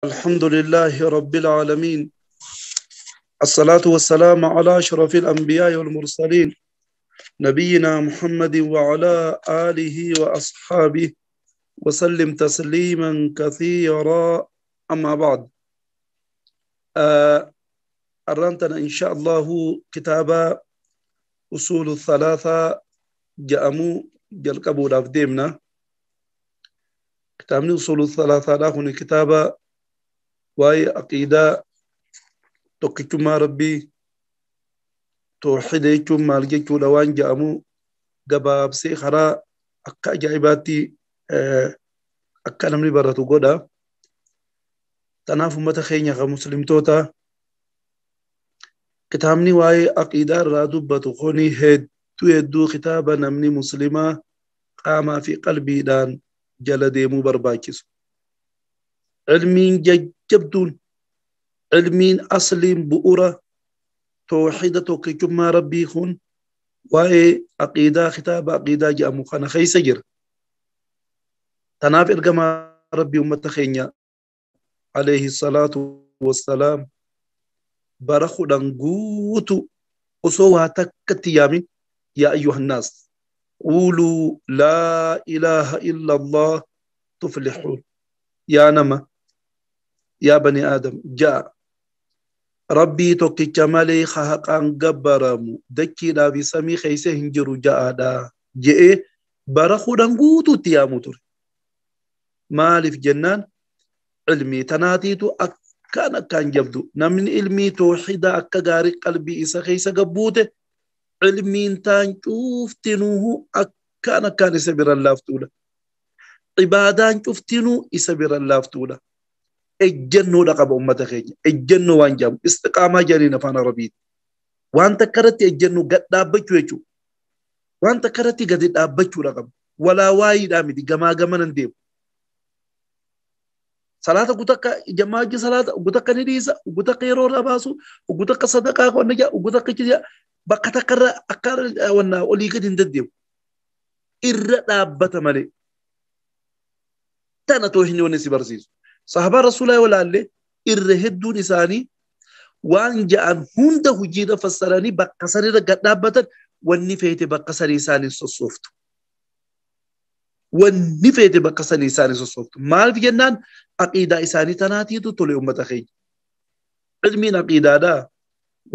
الحمد لله رب العالمين، الصلاة والسلام على أشرف الأنبياء والمرسلين، نبينا محمد وعلى آله وأصحابه وسلم تسليما كثيرا. أما بعد، أرانتنا إن شاء الله كتاب أصول الثلاثة جأمو جلقبو دافديمنا. كتابني أصول الثلاثة لاخوني كتاب واي عقيدة tokkichummaa rabbii tooxida jechuun maal jechuudha waan jedhamu gabaabsee karaa akka ajaa'ibaatti akka namni baratu godha. Tanaaf ummata keenya kan muslimtoota kitaabni waa'ee aqiidaa irraa dubbatu kuni hedduu hedduu kitaaba namni muslimaa qaamaa fi qalbiidhaan jala deemuu barbaachisu. Ilmiin jajjabduun ilmiin asliin bu'uura tooxida tokkichummaa rabbii kun waa'ee aqiidaa kitaaba aqiidaa jedhamu kana keessa jira. Tanaaf ergamaa rabbii ummata keenya alayhi salaatu wassalaam bara 10 guutu osoo waa takkatti yaamin, yaa ayyuhannaas quuluu laa ilaaha illa allah tuflixuun, yaa nama yaa bani aadam ja'a rabbii tokkicha malee haqaan gabbaramu dachiidhaa fi samii keessa hin jiru ja'aadha je'ee bara 10 guutuutti yaamu ture. Maaliif jennaan ilmii tanaatiitu akkaan akkaan jabdu. Namni ilmii tooxidaa akka gaarii qalbii isa keessa gabbuute ilmiin taan cuuftinuuhu akkaan akkaan isa biran laaftuudha. Ibaadaan cuftinuu isa biran laaftuudha. Ejjennoodha qaba ummata keenya. Ejjennoo waan jedhamu istiqaamaa jedhaniin afaan Arabiitti. Waan takka irratti ejjennoo gad dhaabbachuu jechuudha. Waan takka irratti gadi dhaabbachuudha qaba. Walaa waayiidhaa miti gamaa gamanan deemu. Salaata gutakka jamaa hojii salaata gutakka ni dhiisa, gutakka yeroo irraa baasu, gutakka sadaqaa wanna jedha, gutakka jedha bakka takka irra akka wanna olii gadi hin deddeemu. Irra dhaabbata malee. Tana tooxinni wanni si barsiisu. Sahabaa Rasuulaa walaallee irra hedduun isaanii waan ja'an hunda hojiirra fassaranii bakka sanirra gad dhaabbatan wanni feete bakka sanii isaanii sossooftu. Wanni feete bakka sanii isaanii sossooftu. Maaliif jennaan aqiidaa isaanii tanaatiitu tole ummata keenya. Ilmiin aqiidaadhaa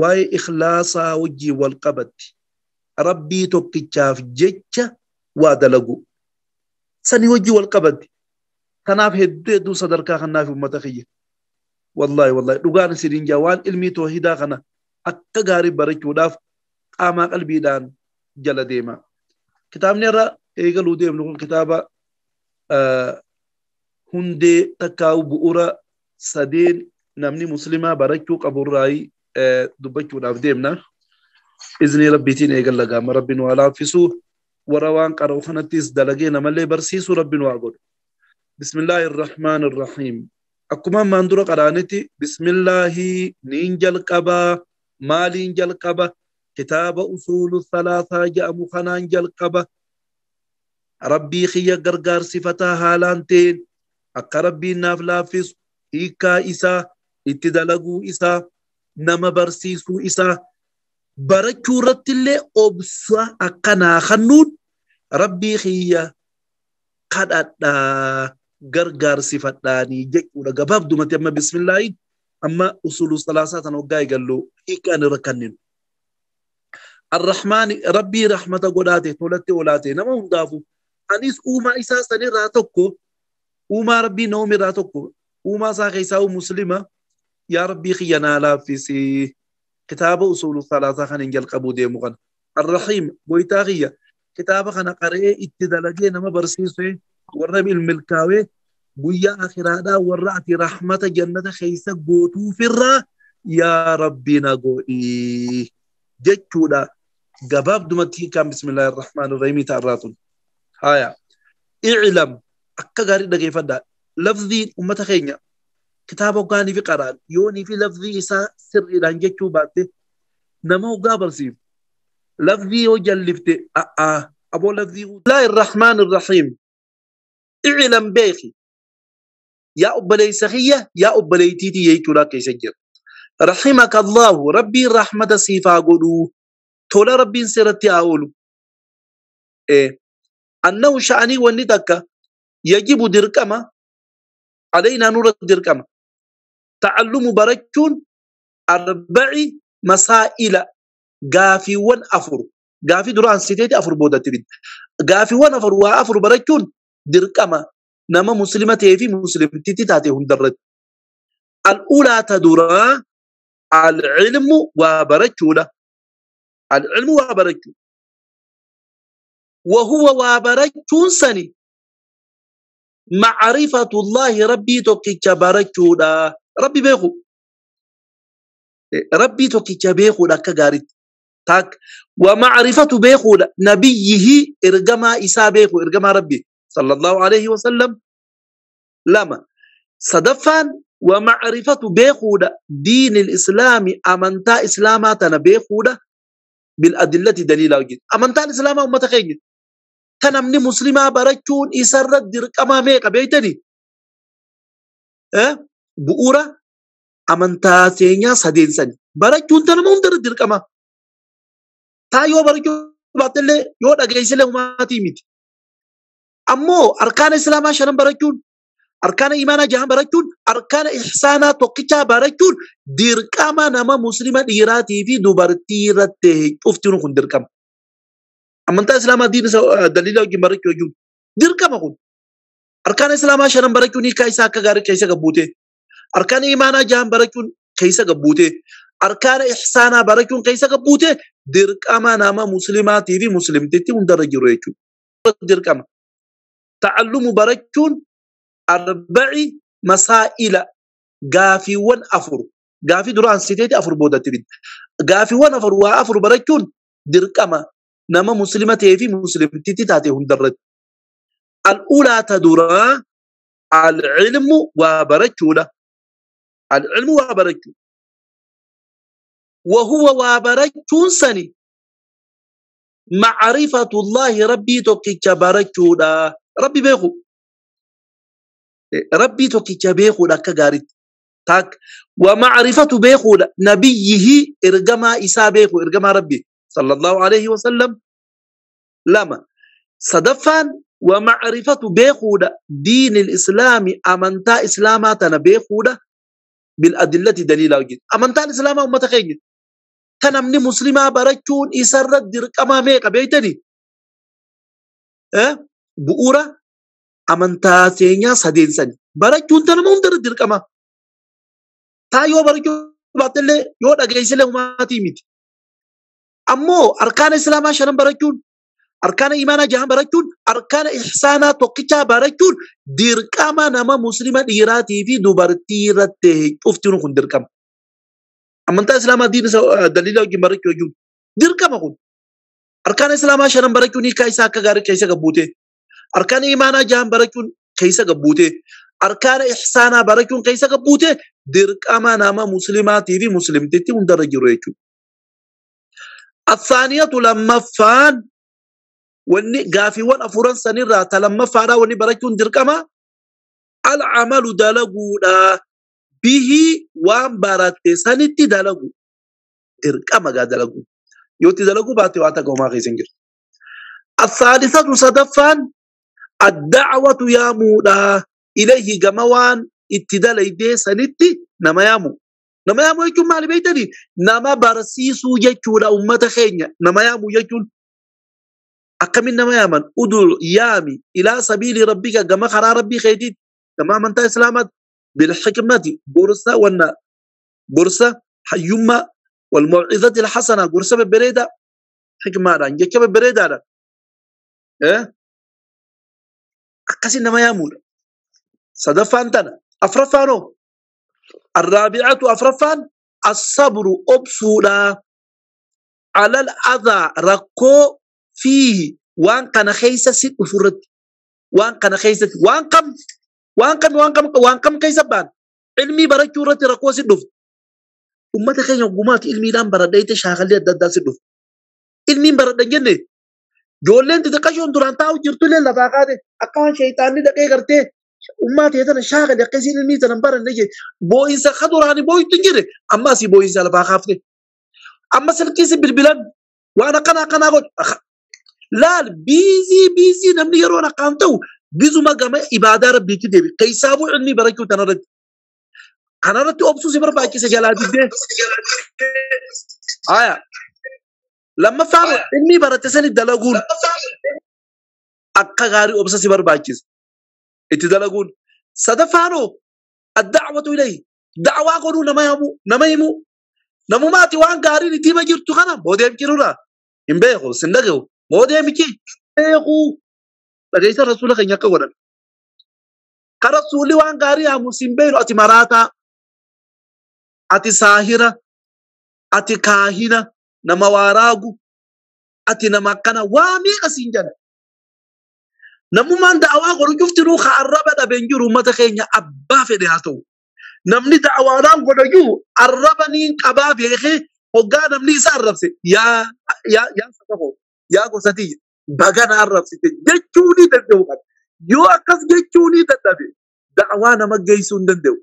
waa'ee ikhlaasaa wajjin wal qabatti. Rabbii tokkichaaf jecha waa dalagu. Sanii wajjin wal qabatti. Kanaaf hedduu hedduu sadarkaa kanaaf ummata kiyya. Wallaahi wallaahi dhugaan isiniin jaa waan ilmii toohidaa kana akka gaarii barachuudhaaf qaamaa qalbiidhaan jala deema. Kitaabni irra eegaluu deemnu kun kitaaba hundee takkaa'u bu'uura sadeen namni muslimaa barachuu qaburraa dubbachuudhaaf deemna. Iznii rabbiitiin eegalla gaama rabbiin waa laaffisuu warra waan qara'u kanattis dalagee namallee barsiisuu rabbiin waa godhu. بسم الله الرحمن الرحيم. أكما من درق قرانتي بسم الله نينجل قبا مالينجل قبا كتاب أصول الثلاثة جاء مخنانجل قبا ربي خي غرغر صفتا هالانتين أقربي نافلافس إيكا إسا اتدلقو إسا نما برسيسو إسا بركو رتلي أبسا أقنا خنون ربي خي قد gargaar sifadhaanii jechuudha. Gabaabdumatti amma bismillaahi amma usulu salaasaa tana hoggaa eegallu hiikaan irra kanninu. Arrahmaani rabbii rahmata godhaate tolatti olaate nama hundaafu anis uumaa isaa sanirraa tokko uumaa rabbii naomirraa tokko uumaa isaa keessaa muslima yaa rabbii kiyya naa laaffisi kitaaba usulu salaasaa kan hin jalqabuu deemu kana. Arrahiim goytaa kiyya kitaaba kana qara'ee itti dalagee nama barsiisee warra milkaawee guyyaa akhiraadhaa warra ati rahmata jannata keessa gootuufirraa yaa rabbii na godhi jechuudha. Gabaabdumatti hiikaan bismillaahi irrahmaani irrahiim ta'arraa tun. Haya i'lam akka gaarii dhageeffadhaa. Lafziin ummata keenya kitaaba hoggaanii fi qaraan yoonii fi lafzii isaa sirriidhaan jechuu baatte nama hoggaa barsiiftu. Lafzii yoo jallifte aboo lafzii. Bismillaahi irrahmaani irrahiim. اعلم بيخي Yaa obboleessa kiyya, yaa obboleettiitii jechuudha keessa jira. Rahimaka Allahu, Rabbiin rahmata siif haa godhu. Tola Rabbiin sirratti haa oolu. Annahu sha'anii wanni takka yajibu dirqama alaynaa nurra dirqama. Ta'allumu barachuun arba'i masaa'ila gaafiiwwan afur. Gaafii duraan siteeti afur boodatti bidda. Gaafiiwwan afur waa afur barachuun dirqama nama muslima ta'ee fi muslimtitti taate hundarratti. Al'uulaa ta duraa al-ilmu waa barachuudha. Al-ilmu waa barachuu. Wahuwa waa barachuun sani ma'rifatullaahi rabbii tokkicha barachuudha. Rabbi beeku. Rabbii tokkicha beekuudha akka gaariitti. Tak wa ma'rifatu beekuudha nabiyyihi ergamaa isaa beeku ergamaa rabbi sallallahu alayhi wa sallam. Lama sadaffaan wa ma'rifatu beekuudha diinil islaami amantaa islaamaa tana beekuudha bil adillati daliilaa wajjin. Amantaan islaamaa ummata keenya ta namni muslimaa barachuun isarra dirqamaa meeqa beektanii? Bu'uura amantaa seenyaa sadeen sani barachuun ta nama hundarra dirqama. Taa yoo barachuu baattellee yoo dhageessillee humaatii miti. Ammoo arkaana islaamaa shanan barachuun, arkaana imaanaa jahan barachuun, arkaana ihsaanaa tokkichaa barachuun dirqama nama muslima dhiiraatii fi dubartii irratti cuftiin kun dirqama. Amantaa islaamaa diin isa daliila wajjin barachuu jechuun dirqama kun. Arkaana islaamaa shanan barachuun hiikaa isaa akka gaarii keessa gabbuute. Arkaana imaanaa jahan barachuun keessa gabbuute. Arkaana ihsaanaa barachuun keessa gabbuute dirqama nama muslimaatii fi muslimtitti hundarra jiru jechuudha. Dirqama. Ta'allumu barachuun arba'i masaa'ila gaafiiwwan afur. Gaafii duraan siteeti afur boodatti bidda. Gaafiiwwan afur waa afur barachuun dirqama nama muslima ta'ee fi muslimtitti taate hundarratti. Al'uulaa ta duraa al-ilmu waa barachuudha. Al-ilmu waa barachuu. Wahuwa waa barachuun sani ma'rifatullaahi rabbii tokkicha barachuudha. Rabbi beeku. Rabbii tokkicha beekuudha akka gaariitti. Tak wa ma'rifatu beekuudha nabiyyihi ergamaa isaa beeku ergamaa rabbi sallallahu alayhi wa sallam. Lama sadaffaan wa ma'rifatu beekuudha diinil islaami amantaa islaamaa tana beekuudha bil adillati daliilaa wajjin. Amantaan islaamaa ummata keenya ta namni muslimaa barachuun isarra dirqamaa meeqa beektanii? Bu'uura amantaa seenyaa sadeen sani barachuun ta nama hundarra dirqama. Taa yoo barachuu baattellee yoo dhageessillee humaatii miti. Ammoo arkaana islaamaa shanan barachuun, arkaana imaanaa jahan barachuun, arkaana ihsaanaa tokkichaa barachuun dirqama nama muslima dhiiraatii fi dubartii irratti cuftiin kun dirqama. Amantaa islaamaa diin isa daliila wajjin barachuu jechuun dirqama kun. Arkaana islaamaa shanan barachuun hiikaa isaa akka gaarii keessa gabbuute. Arkaana imaanaa jahan barachuun keessa gabbuute. Arkaana ihsaanaa barachuun keessa gabbuute dirqama nama muslimaatii fi muslimtitti hundarra jiru jechuudha. Athaaniyatu lammaffaan wanni gaafiiwwan afuran sanirraa ta lammaffaadhaa wanni barachuun dirqama al-amalu dalaguudha. Bihi waan baratte sanitti dalagu. Dirqama gaa dalagu. Yoo itti dalaguu baatte waa takka homaa keessa hin jirtu. Athaalisatu sadaffaan ad-da'watu yaamuudha. Ilayhi gama waan itti dalaydee sanitti nama yaamu. Nama yaamu jechuun maali beektanii? Nama barsiisuu jechuudha ummata keenya. Nama yaamu jechuun akkamiin nama yaaman? Udur yaami ilaa sabiili rabbika gama karaa rabbii keetiitti gama amantaa islaamaatti bilhikmati gorsa wanna gorsa hayyummaa wal maw'izati alhasana gorsa babbareedaa hikmaadhaan jecha babbareedaadhaan akkasi nama yaamuudha. Sadaffaan tana. Afraffaanoo arraabi'atu afraffaan as-sabru obsuudha. Alal adhaa rakkoo fiihi waan kana keessa si dhufu irratti waan kana keessatti waan kam waan kam waan kam waan kam keessa baan ilmii barachuu irratti rakkoo si dhufu. Ummata keenya gumaatti ilmiidhaan baradhee shaakalli adda addaa si dhufu. Ilmiin baradha hin jenne ijoolleen xixiqqashoon duraan taa'u jirtu illee lafaa kaate akka waan sheeyxaanni dhaqee gartee Ummaa ta'e tana shaakali akka isiin ilmii tana baranne jee boo'insa ka duraani boo'itu hin jirre amma asii boo'insa lafaa kaafte. Amma silkiisi bilbilan waan akkanaa akkanaa godhu. Laal biizii biizii namni yeroon akkaan ta'u bizuma gama ibaadaa rabbiitti deebi. Keessaafuu ilmii barachuu tanarratti. Kanarratti obsuu si barbaachisa jalaa diddee. Aya. Lammaffaa ilmii baratte sani dalaguun akka gaarii obsa si barbaachisa. Itti dalaguun. Sadaffaanoo adda'watu ilayhi. Da'waa godhuu nama himu nama himu. Namumaati waan gaariin itti hima jirtu kana boodeem jirudha. Hin beeku sin dhagahu. Boodeemichi beeku. Dhageessa rasuula keenya akka godhan. Ka rasuulli waan gaarii haamu sin beeknu ati maraataa. Ati saahira. Ati kaahina. Nama waaraagu. Ati nama akkana waa meeqa siin jedha. Namummaan da'awaa godhu cuftinuu ka arraba dhabe hin jiru uummata keenya abbaa fedhe haa ta'u. Namni da'awaadhaan godha jiru arraba niin qabaa beekee hoggaa namni isa arrabse yaa yaa yaa saba koo yaa gosa tiyya baga na arrabsite jechuu ni danda'u qaba. Yoo akkas jechuu ni dadhabe da'awaa nama geessuu hin danda'u.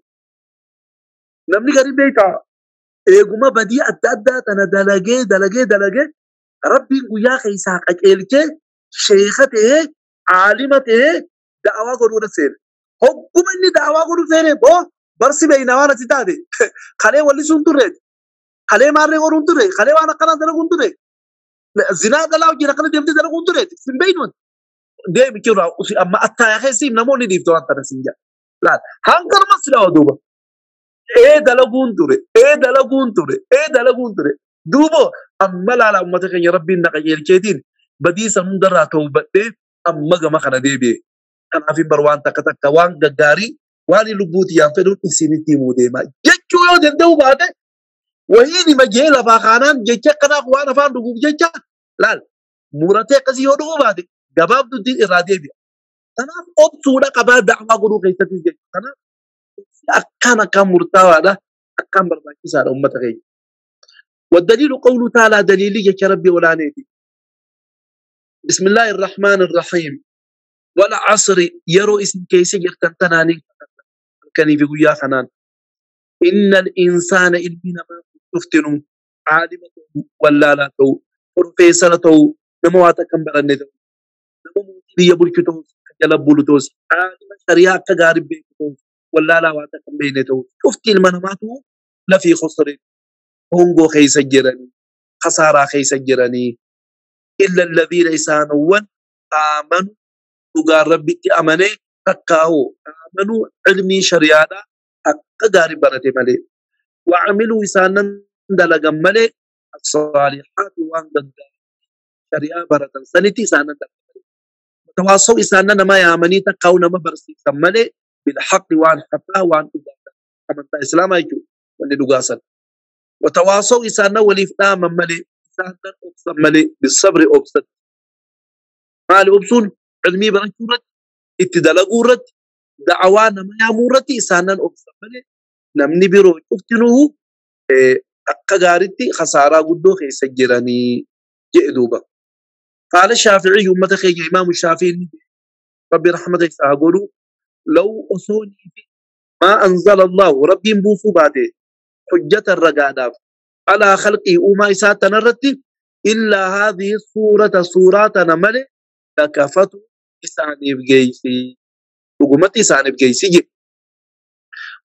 Namni gari beekaa eeguma badii adda addaa tana dalagee dalagee dalagee rabbiin guyyaa keessaa qaceelchee sheeka ta'ee aalima ta'ee da'awaa godhuudha seene. Hogguma inni da'awaa godhu seene boo barsi beeyna waan ati taate kalee wallisuun turre kalee maarree godhuun turre kalee waan akkanaa dalaguun turre zinaa dhalaa wajjin akkana deemtee dalaguun turre sin beeynu deemi jirra amma attaayaa keessi namoonni dhiifte waan tana sin jedha. Laal hangaruma silaa duuba. Ee dalaguun ture ee dalaguun ture ee dalaguun ture duuba amma laala uummata keenya rabbiin na qajeelcheetiin badii san hundarraa tawbadhee amma gama kana deebi'e. Kanaaf hin bar waan takka takka waan gaggaarii waan lubbuuti yaan fedhuun isinitti himuu deema. Jechuu yoo danda'u baate wahiin hima jee lafaa kaanaan jecha akkanaaf waan afaan dhuguuf jecha laal muratee akkasii yoo dhuguu baate gabaabduutti irraa deebi'a. Kanaaf obsuudha qabaa da'waa godhuu keessatti jechuudha. Kanaaf akkaan akkaan murtaawaadha akkaan barbaachisaadha uummata keenya. والدليل قوله تعالى دليلي يا ربي ولا نيتي. بسم الله الرحمن الرحيم. والعصر يرو اسم كيس جرتن تناني كني في قيا خنان. إن الإنسان إلمنا ما تفتنو عالمة ولا لا تو بروفيسور تو نمواتا كم برني تو نمو يبركتو جلبولتوس عالم شريعة كغارب بيتو ولا لا واتا كم بينتو شفتي المناماتو لفي خسر هونغو خيس جراني خسارة خيس جراني إلا الذين إسانوا آمنوا وقال ربي أمني تكاو آمنوا علمي شريعة أقدار برتي ملي وعملوا إسانا دلقا ملي الصالحات وان شريعة برتن سنتي إسانا دلقا وتواصوا إسانا نما يامني تكاو نما برسي سملي بالحق وان حقا وان أمنتا إسلاما يجو وان لقاسا وتواصوا إسانا وليفنا ملي إسانا أبصر ملي بالصبر أبصر مالي أبصر علمي برشورت اتدلقورت دعوانا ما يامورتي إسانا أبصر ملي نمني برو شفتنوه أقا غارتي خسارة قدو خيسجراني جئدوبا. قال الشافعي أمة خيج إمام الشافعي ربي رحمته سأقولوا لو أصوني ما أنزل الله ربي بوسو بعده حجة الرقادة على خلقه وما إساءة نرتي إلا هذه الصورة صورة نمل لكفت إساني بجيسي وقمت إساني بجيسي.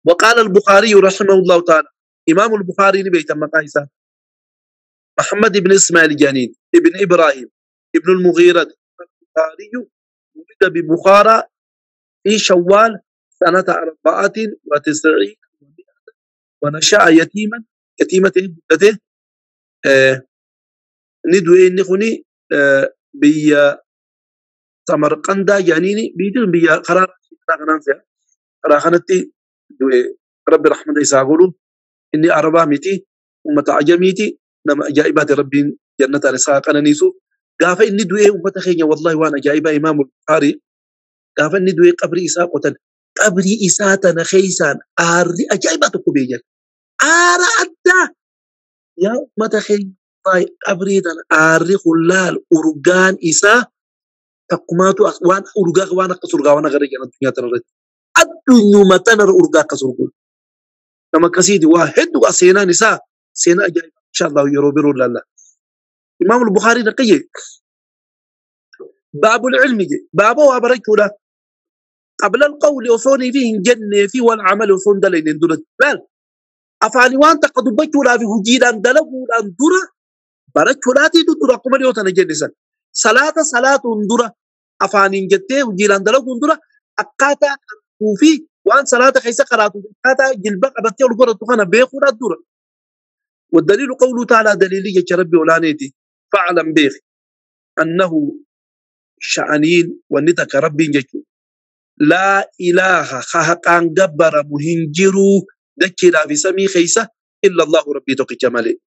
وقال البخاري رحمه الله تعالى إمام البخاري نبيت مقايسة محمد بن إسماعيل جانين ابن إبراهيم ابن المغيرة البخاري ولد ببخارى في شوال سنة 94 ونشأ يتيما يتيمة ابنته ندوي نخوني بي سمرقندا جانيني بيدون بي قرار قرار ربي رحمة يساقولوا إني أربع ميتي أمة عجميتي نما جائبات ربي جنة رساق أنا نيسو قافة إني دوي أمة خينيا والله وأنا جائبة إمام البخاري قافة إني دوي قبري إساق وتن قبري إساتنا خيسان أري أجائبات كوبيجر أرى أدى يا أمة خينيا قبري أري خلال أورجان إسا تقماتو وان أورجا وان قصر وان غريج أنا الدنيا تنرد Addunyuma tanarra urgaa akkas urguun. Nama akkasiiti waa hedduu seenaan isaa seenaa ajaa'ibaa inshallah yeroo biroo ilaalla. Imaam Bukhaarii akka jedhe baabul ilmi jedhe baaba waa barachuudha. Qabla alqawli osoonii fi hin jennee fi wal amali osoo hin dalagneen duratti. Laal afaanii waan takka dubbachuudhaa fi hojiidhaan dalaguudhaan dura barachuudhaatiitu dura akkuma dhiyoo tana jenne san. Salaata salaatuun dura afaaniin jettee hojiidhaan dalaguun dura akkaataa qaraatuu fi waan salaata keessa qaraatu akkaataa jilba qabattee ol godhatu kana beekuudhaan dura. والدليل قوله تعالى دليلي يا ربي ولانيتي فاعلم بيخ أنه شأنين ونتك ربي جيتو لا إله خهقان جبر مهنجرو دكرا في سمي خيسة إلا الله ربي توقي جمالي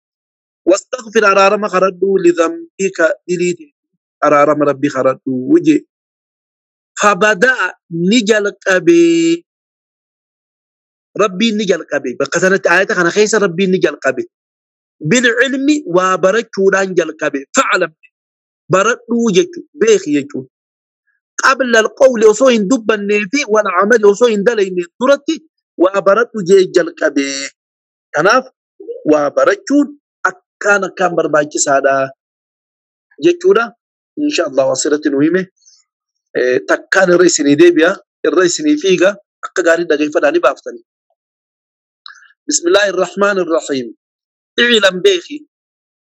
واستغفر أرارم خردو لذنبك دليتي أرارم ربي خردو وجي فبدأ نجل قبي ربي نجل قبي بقتنت آياتك أنا خيسة ربي نجل قبي بالعلم وبركودان جل قبي فاعلم بردو يجو بيخ يجو قبل القول وصوين دب النفي والعمل وصوين دلين درتي وبردو جل قبي كناف وبركون أكان كان برباكي سادا جتودا إن شاء الله وصلت نويمه تكان الرئيس ديبيا الرئيس فيغا أكا غاري دغيفة داني بافتني. بسم الله الرحمن الرحيم. اعلم بيخي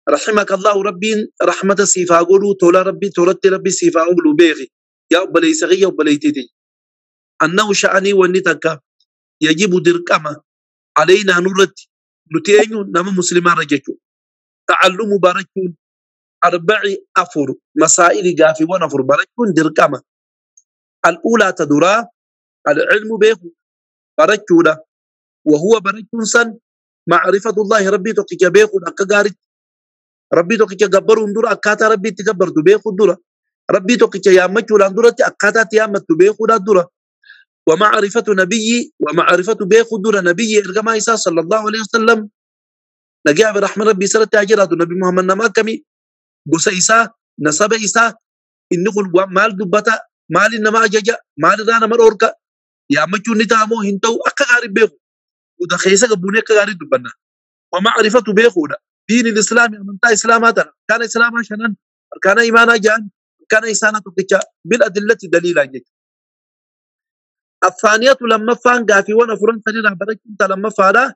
رحمك الله ربي رحمة سيفا قولوا تولا ربي تولت ربي سيفا قولوا بيخي يا أبلي سغي يا أبلي تيتي أنه شأني ونتك يجب دركما علينا نرت نتينيو نما مسلمان رجيتو تعلم بركون 4 أفر مسائل قافي ونفر بركون دركما. الأولى تدرا العلم بيخو بركونا وهو بركون سن معرفة الله ربي تقيك بيخو أكا ربي تقيك جبرون درا أكاتا ربي تجبر بيخو درا ربي تقيك يامتو لاندرة أكاتا تيامتو بيخو درا ومعرفة نبي ومعرفة بيخو درا نبي إرجما إسا صلى الله عليه وسلم نجا برحمة ربي سرت أجرات النبي محمد نما كمي بوسا إسا نسب إسا إنه مال دبتا مال نما ججا مال دانا مر أوركا يامتو نتامو هنتو أكا غارب بيخو وده خيسة قبوني أكا غارب دبنا ومعرفة بيخو دين الإسلام من إسلاماتنا كان إسلاما شنن كان إيمانا جان كان إنسانا تقيا بالأدلة دليلا جد. الثانية لما فان قافي وانا فرن سنين بركنت لما فالا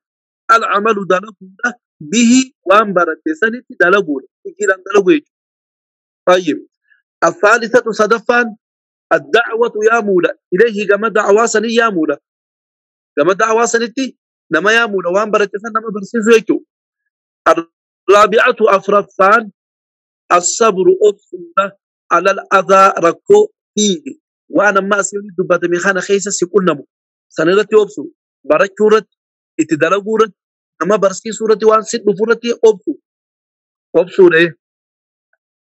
العمل دلقونا به وان برت سنة دلقونا تجيلا دلقونا. طيب الثالثة صدفان الدعوة يا مولا إليه كما دعوة سني يا مولا كما دعوة سنتي نما يا مولا وان برت سنة نما برسيسو. الرابعة أفرفان الصبر أبصنا على الأذى ركو فيه وأنا ما أسيوني دبات ميخانا خيسة سيقول نمو سنرتي أبصو بركورت اتدلقورت نما برسي سورتي وان ست بفورتي أبصو أبصو ليه.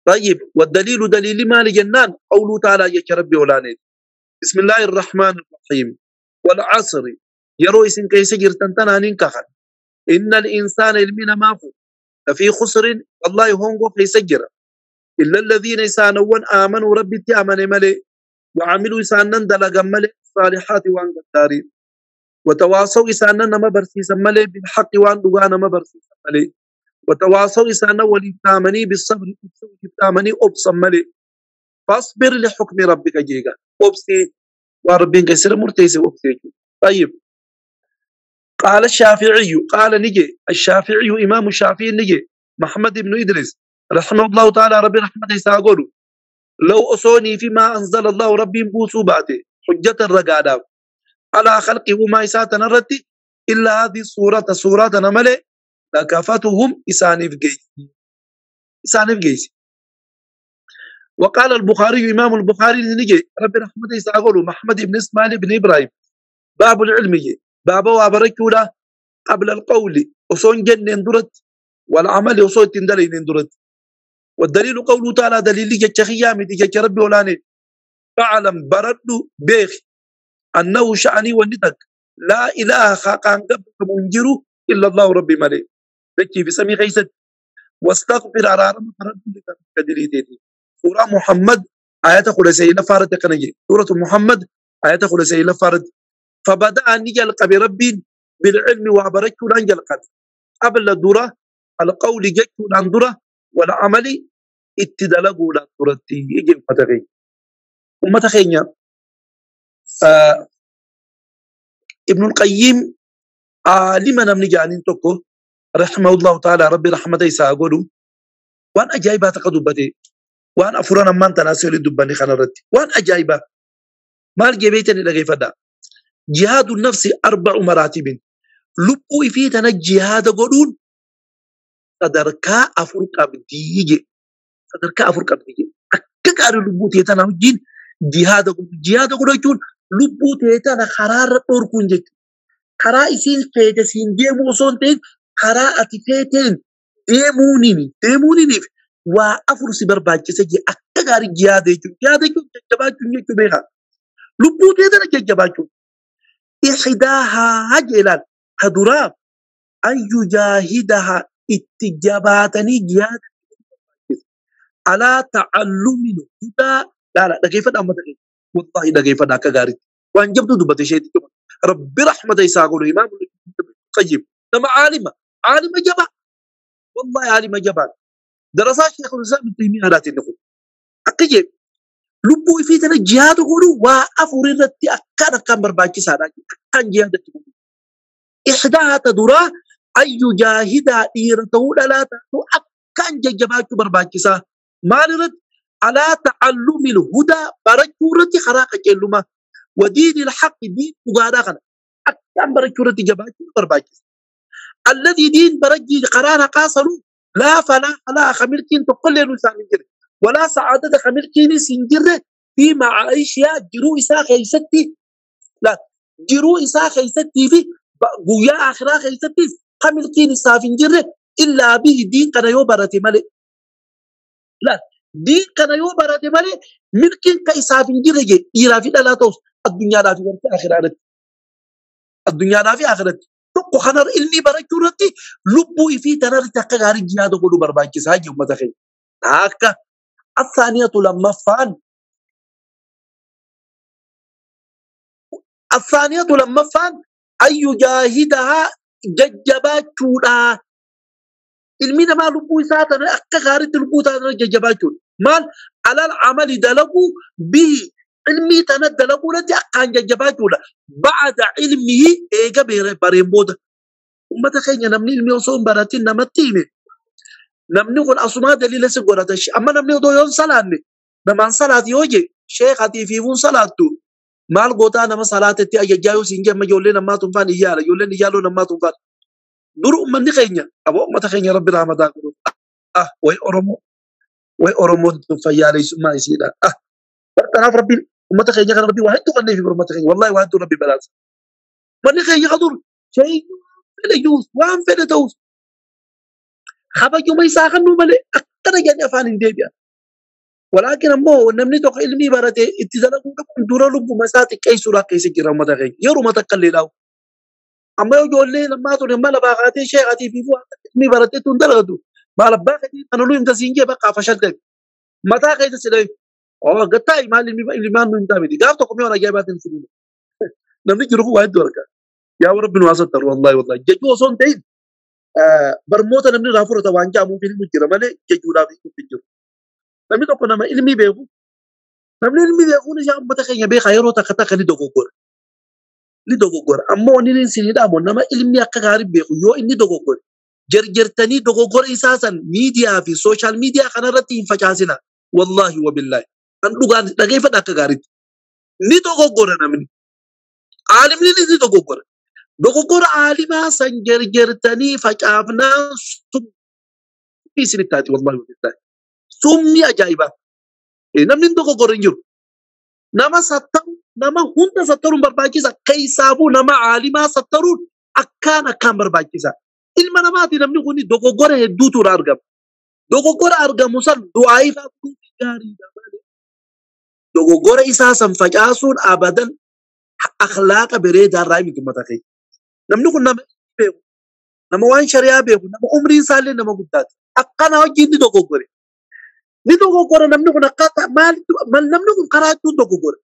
طيب والدليل دليل ما لجنان قوله تعالى يا ربي ولاني بسم الله الرحمن الرحيم والعصر يروي سن كيس جرتنتنا ننكخن إن الإنسان المين مافو لفي خسر والله هونغو في سجرة إلا الذين يسانون آمنوا ربي تأمن ملي وعملوا يسانن دلق ملي الصالحات وان قداري وتواصوا يسانن ما برسيسا ملي بالحق وان دغانا ما برسيسا ملي وتواصوا يسانن ولي بالصبر تامني أبصم ملي فاصبر لحكم ربك جيغا أبسي وربي كسر مرتيسي أبسي. طيب قال الشافعي قال نجي الشافعي إمام الشافعي نجي محمد بن إدريس رحمه الله تعالى ربي رحمته ساقوله لو أصوني فيما أنزل الله ربي بوسو باته حجة الرقادة على خلقه ما إساتنا رتي إلا هذه الصورة صورة نملي لكافتهم إسانف جيس إسانف جيس. وقال البخاري إمام البخاري نجي ربي رحمته ساقوله محمد بن إسماعيل بن إبراهيم باب العلم بابا وابركولا قبل القول وصون جن درت والعمل وصون تندلين درت. والدليل قوله تعالى دليل جتخيا متي ربي ولاني فاعلم برد بيخ أنه شأني ونتك لا إله خاقان قبل منجر إلا الله ربي ملي بكي بسمي غيست واستغفر على رب لك. سورة محمد آيات خلسي لفارت قنجي سورة محمد آيات خلسي لفارت. فبدأ نجل ربين بالعلم وبركه لانجل قبل قبل درة القول جت لان والعمل اتدلقوا لان درتي يجي فتغي ومتخينيا ابن القيم عالما نمني جانين توكو رحمه الله تعالى ربي رحمته يساقولو وان أجايبها تقدبتي وان أفرانا من تناسي لدباني خنرتي وان أجايبها مال جبيتني لغي فدا جهاد النفس 4 مراتب لبو إفيتنا جهاد قولون sadarkaa 4 qabdii je sadarkaa 4 qabdii je akka gaarii lubbuu teetana wajjin jihaada godhu jihaada godhu jechuun lubbuu teetana karaarra dhorkuun jechuudha. Karaa isiin feete siin deemuu osoo hin ta'in karaa ati feeteen deemuuniif waa 4 si barbaachisa je akka gaarii jihaada jechuudha. Jihaada jechuun jajjabaachuun jechuu beekaa. Lubbuu teetana jajjabaachuun. Ixdaahaa jeelaan ka duraa an yujaahidahaa اتجاباتني جهاد على تعلم الهدى لا لا دقيفة أما دقيفة والله دقيفة داك غاري وان جبت دبت شيء ربي رحمة يساقون إمام القيم لما عالمة عالمة جبا والله عالمة جبا درسات شيخ الإسلام ابن تيمية هذا النقول أكيد لبو يفيتنا جهاد قولوا وأفور الرتي أكاد كان برباكي سادا كان جهاد إحداها تدرا أي جاهدا إيرته لا تأتو أكان ججباك برباكسا مالرد على تعلم الهدى برجورة خراقة جلما ودين الحق دين مغاداقنا أكان برجورة جباك برباكسا الذي دين برجي قرار قاصروا لا فلا لا خميركين تقل سانجر ولا سعادة خميركين سنجر في معايشها جرو إسا خيستي لا جرو إسا خيستي في قويا آخرا خيستي خميركين سافنجر إلا به دين كان يوبرتي مالي لا دين كان يوبرتي مالي ملكين كي سافنجر إيرا في لا توس الدنيا لا في آخرة الدنيا لا في آخرة tokko kanar ilmi barachuu irratti lubbuu ifii tanarratti akka gaarii jihaada godhuu barbaachisaa jiru uummata keenya. Akka athaaniyatu lammaffaan ayyu jaahidahaa jajjabaachuudha. Ilmi namaa lubbuu isaa tana akka gaariitti lubbuu isaa tana jajjabaachuudha. Maal alal amali dalaguu bihi ilmii tana dalaguu irratti akkaan jajjabaachuudha. Ba'ada ilmihi eega bareen booda. Uummata keenya namni ilmi osoo hin baratin namatti hime. Namni kun asumaa daliila si godhata. Amma namni odoo yoo hin salaanne namaan salaati yoo je sheekatii fi fuun salaattu maal gootaa nama salaatetti ajajjaa yoo siin jemma ijoollee namaa tunfaan iyyaala ijoolleen iyyaaloo namaa tunfaan. Dur uummanni keenya aboo uummata keenya rabbi rahmataa godhu. Ah way Oromoo way Oromoon tun fayyaaleessummaa isiidha. Ah kanaaf rabbiin uummata keenya kana rabbi waa hedduu kannee fi uummata keenya wallahi waa hedduu rabbi badhaasa. Manni keenya qadur shayii fedhe juus waan fedhe ta'us kabajuma isaa kennuu malee akkana jedhanii afaan hin deebi'an. Walaakin ammoo namni tokko ilmii barate itti dalaguu dhabuun dura lubbuma isaa xiqqeessuudhaaf keessa jira uummata keenya yeruma takka illee dhaabu. Amma yoo ijoollee lammaa ture mala baaqaatee sheekatii fi waan ilmii baratee tun dalagatu maal abbaa keetii kana luu himta siin jee bakka afashalte mataa keessa si dhabe. Oh gattaa maal ilmaan nu hin taamiti gaaf tokko mi'oon ajaa'ibaatiin si dhuma. Namni jiru kun waa hedduu argaa. Yaa rabbi nu haasattar wallahi wallahi jechuu osoo hin ta'in barmoota namni irraa fudhata waan jaamuuf ilmi jira malee jechuudhaaf hin jiru. Namni tokko nama ilmii beeku namni ilmii beekuun isaa uummata keenya beekaa yeroo takka takka ni dogoggora. Ni dogoggora ammoo inni isin hidhamu nama ilmii akka gaarii beeku yoo inni dogoggore jarjartanii dogoggora isaa san miidiyaa fi sooshaal miidiyaa kanarratti hin facaasina wallahi wabillahi. Kan dhugaan dhageeffadha akka gaariitti. Ni dogoggora namni. Aalimni ni dogoggora. Dogoggora aalimaa san jarjartanii facaafnaan summii isinitti taati wallahi wabillahi. Summii ajaa'ibaa. Namni dogoggora hin jiru. Nama sattaru nama hunda sattaruun barbaachisa. Keessaafuu nama aalimaa sattaruun akkaan akkaan barbaachisa. Ilma namaati namni kun dogoggora hedduutu irraa argama. Dogoggora argamu san du'aa gaariidha. Dogoggora isaa san facaasuun abadan akhlaaqa bareedaa irraa miti uummata keenya. Namni kun nama beeku, nama waan shari'aa beeku, nama umriin isaallee nama guddaati. Akkana hojii ni dogoggore. Ni dogoggora namni kun akkaataa maal namni kun karaa hedduun dogoggore.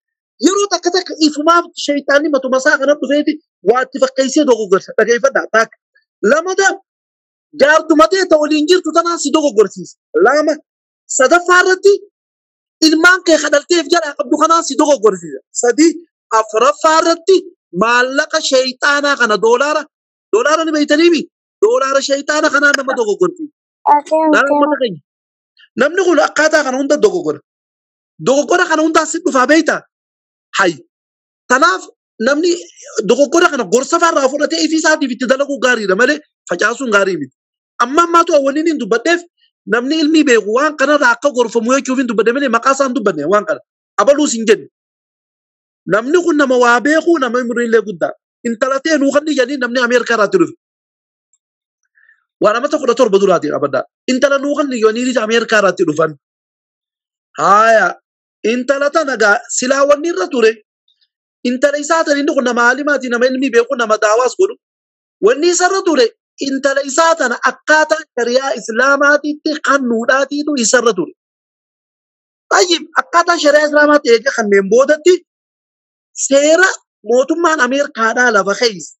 Yeroo takka takka ifumaaf shayxaanni matuma isaa kana dhufeeti waa itti fakkeessee dogoggorsa. Dhageeffadhaa takka. Lamada jaartuma ta'e ta waliin jirtu tanaan si dogoggorsiisa. Lama sadaffaa irratti ilmaan kee kadhalteef jalaa qabdu kanaan si dogoggorsiisa. Sadi afuraffaa irratti maallaqa shayxaanaa kana doolaara doolaara ni beeytaniimi doolaara shayxaana kanaan nama dogoggorsiisa. Laala uummata keenya. Namni kun akkaataa kana hunda dogoggora. Dogoggora kana hundaa si dhufaa beeytaa? Hay. Tanaaf namni dogoggora kana gorsa faarraa fudhatee ifii isaatiif itti dalaguu gaariidha malee facaasuun gaarii miti. Amma ammaatu waliin hin dubbadheef namni ilmii beeku waan kanarraa akka gorfamu jechuuf hin dubbadhe malee maqaa isaa hin dubbanne waan kana. Abaluus hin jenne. Namni kun nama waa beeku nama umriillee guddaa. Intala ta'e nuu kan jedhanii namni Ameerikaa irraatti dhufe. Waan amata 17 duraati abaddaa. Intala nuu kan jedhanii Ameerikaa irraatti dhufan. Haaya intala tana gaa silaa wanni irra ture. Intala isaa tan inni kun nama alimaati nama ilmii beeku nama daawaas godhu. Wanni isarra ture intala isaa tana akkaataa shari'aa islaamaatiitti kannuudhaatiitu isarra ture. Tayyib akkaataa shari'aa islaamaatti eega kanneen boodatti seera mootummaan Ameerikaadhaa lafa keessa.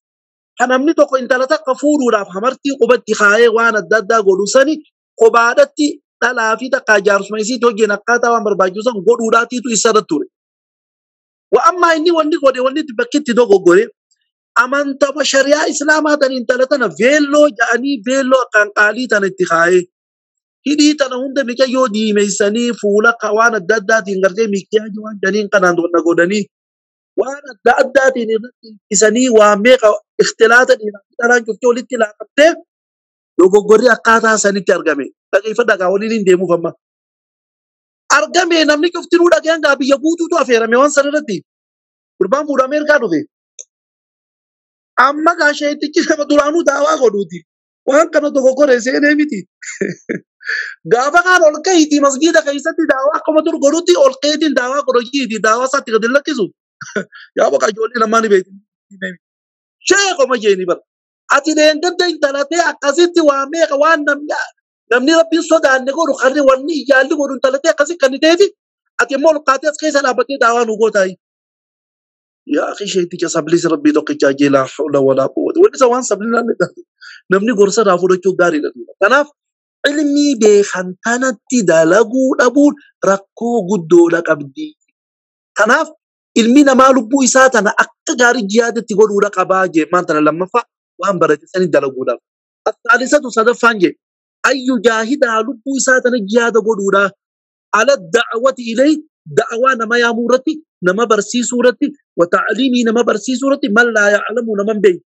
Kan namni tokko intala takka fuudhuudhaaf hamartii qubatti kaayee waan adda addaa godhu sani kophaadhatti dhalaa fi takka jaarsuma isiitti wajjin akkaataa waan barbaachisu san godhuudhaatiitu isarra ture. Wa ammaa inni wanni godhe wanni bakki itti dogoggore amantama shari'aa islaamaa tan intala tana veelloo ja'anii veelloo akkaan qaalii tana itti kaayee hidhii tana hunda micayyoo diimeessanii fuula waan adda addaatiin gartee miikiyaa waan janiin kanaan wanna godhanii waan adda addaatiin irratti isanii waa meeqa ikhtilaata dhiiraa fi dhalaan cuftee walitti laaqabtee dogoggorri akkaataa sanitti argame. Dhageeffadhaa gaa waliin hin deemuuf amma. Argame namni cuftinuu dhageen gaa biyya guutuutu afeerame waan san irratti. Gurbaan fuudha Ameerikaa dhufe. Amma gaa sheetichi nama duraanuu daawaa godhuuti. Waan kana dogoggore seenee miti. Gaafa kaan ol ka'iitii masgiida keessatti daawaa akkuma dur godhutti ol ka'iitiin daawaa godhojiiti daawaa isaatti gadi lakkisu. Yaa baqa ijoollee lamaan ni beekti. Sheekoma jeeni bara. Ati leengadda intalatee akkasitti waa meeqa waan namni rabbiin sodaanne godhu karri wanni ijaalli godhu intalatee akkasi kan ta'eeti. Ati immoo ol kaatee as keessa dhaabbattee daawaa nu gootaayi. Yaa akhi sheeticha sablis rabbii tokkicha jee laa hawla walaa quwwata. Wanni isa waan sabli naan namni gorsa irraa fudhachuu gaariidha. Kanaaf ilmii beekan tanatti dalaguu dhabuun rakkoo guddoodha qabdi. Kanaaf ilmi namaa lubbuu isaa tana akka gaarii jihaadatti godhuudha qabaa jee maan tana lammaffaa waan barate sanii dalaguudhaaf. Asaalisatu sadaffaan jee ayyu jaahidaa lubbuu isaa tana jihaada godhuudha. Ala da'awati ilay da'awaa nama yaamuu irratti nama barsiisuu irratti wa ta'liimii nama barsiisuu irratti man laa ya'lamu nama hin beekne.